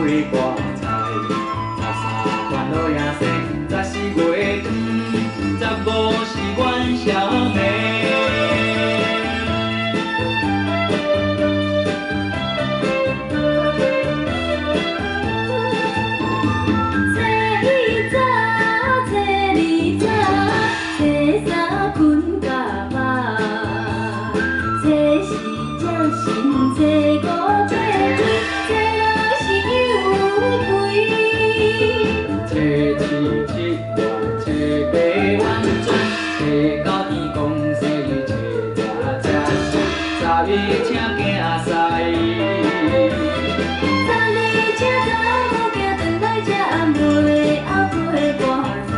批挂菜。十三关老爷生，14月光，15是元宵暝。初一早，初二早，初三睏甲饱，初四接神，初五过天，初六是养肥。初七七元，初八婉转，初九天公生日，初十食素，十一请囝婿。十二请查某囝转来吃暗暝仔批挂菜，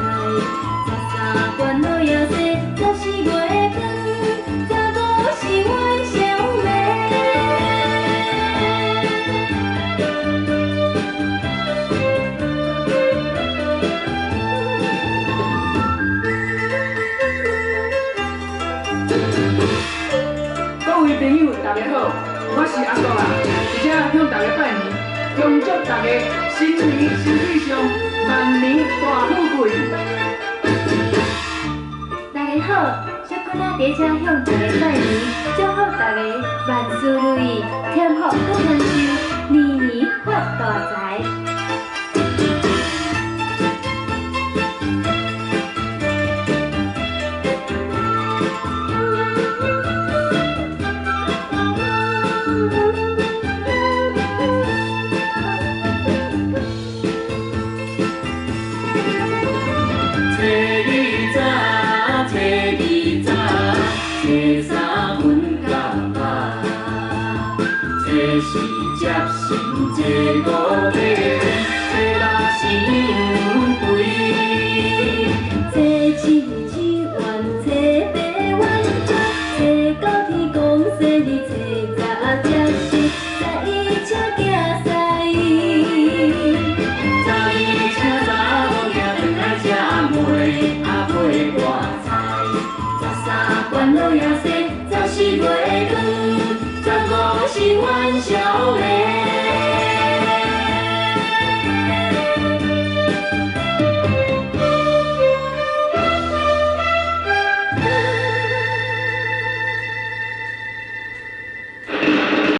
十三关老爷生，14月光，15是元宵暝。各位朋友，大家好，我是阿国啊，伫遮向大家拜年，恭祝大家新年身體上，萬年大富貴。大家好，小君仔伫遮向大家拜年，祝福大家萬事如意，添福閣添壽，年年發大財。初一早，初二早，初三睏甲飽，初四接神，初五過天，初六是養肥。